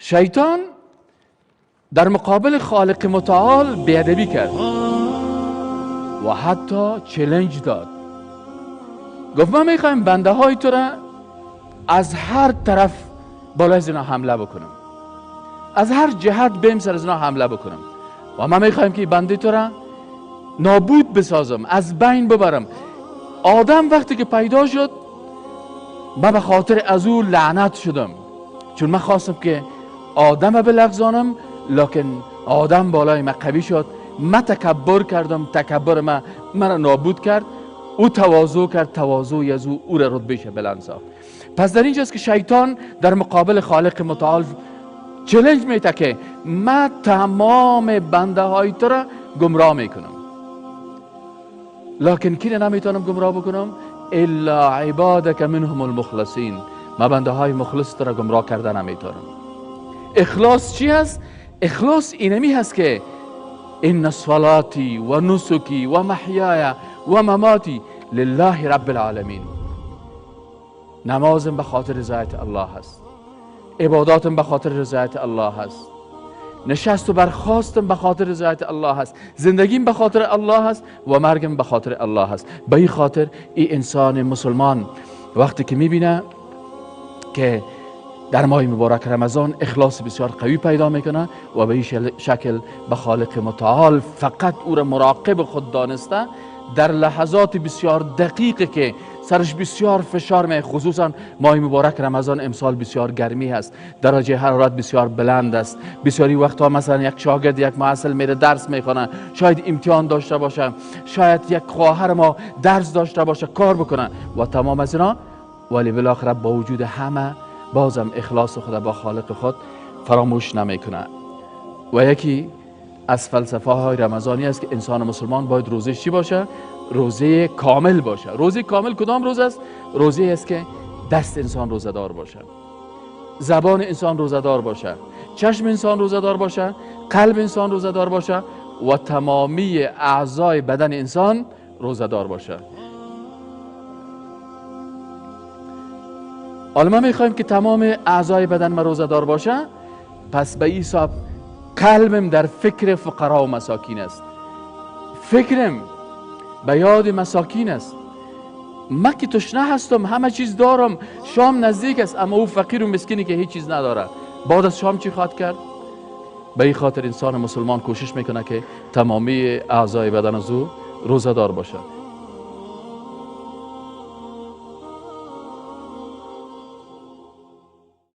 شیطان در مقابل خالق متعال بیادبی کرد و حتی چلنج داد. گفت من میخوایم بنده های تو را از هر طرف بالای از اینا حمله بکنم، از هر جهت بیم سر از اینا حمله بکنم و من میخوایم که بنده تو را نابود بسازم، از بین ببرم. آدم وقتی که پیدا شد من به خاطر از او لعنت شدم، چون من خواستم که آدم بلغزانم، لکن آدم بالای من قوی شد، من تکبر کردم، تکبر من مرا نابود کرد، او تواضع کرد، تواضع از او او را رتبه‌اش بلند ساخت. پس در اینجاست که شیطان در مقابل خالق متعال چلنج میده که من تمام بنده های تو را گمراه میکنم، لکن کی را نمیتونم گمراه بکنم؟ الا عبادک منهم المخلصین. من بنده های مخلص تو را گمراه کرده نمیتونم. اخلاص چی هست؟ اخلاص اینمی هست که ان صلاتی و نسکی و محیای و مماتی لله رب العالمین. نمازم به خاطر رضایت الله هست، عباداتم به خاطر رضایت الله هست، نشست و برخاستم به خاطر رضایت الله هست، زندگیم به خاطر الله هست و مرگم به خاطر الله هست. به این خاطر این انسان مسلمان وقتی که میبینه که در ماه مبارک رمضان اخلاص بسیار قوی پیدا میکنه و به این شکل به خالق متعال فقط او را مراقب خود دانسته، در لحظات بسیار دقیقی که سرش بسیار فشار می، خصوصا ماه مبارک رمضان امسال بسیار گرمی هست، درجه حرارت بسیار بلند است، بسیاری وقتها مثلا یک شاگرد یک محصل میره درس میخوانه، شاید امتحان داشته باشه، شاید یک خواهر ما درس داشته باشه، کار بکنه و تمام از اینا، ولی بالاخره با وجود همه بازم اخلاص خود با خالق خود فراموش نمیکنه. و یکی از فلسفه های رمضانی است که انسان مسلمان باید روزه چی باشه؟ روزه کامل باشه. روزه کامل کدام روز است؟ روزه است که دست انسان روزه دار باشه، زبان انسان روزه دار باشه، چشم انسان روزه دار باشه، قلب انسان روزه دار باشه و تمامی اعضای بدن انسان روزه دار باشه. حالا ما میخوایم که تمام اعضای بدن ما روزه دار باشه، پس به این حساب قلبم در فکر فقرا و مساکین است، فکرم به یاد مساکین است. من که تشنه هستم، همه چیز دارم، شام نزدیک است، اما او فقیر و مسکینی که هیچ چیز نداره بعد از شام چی خواهد کرد؟ به این خاطر انسان مسلمان کوشش میکنه که تمامی اعضای بدن از او روزه دار باشه.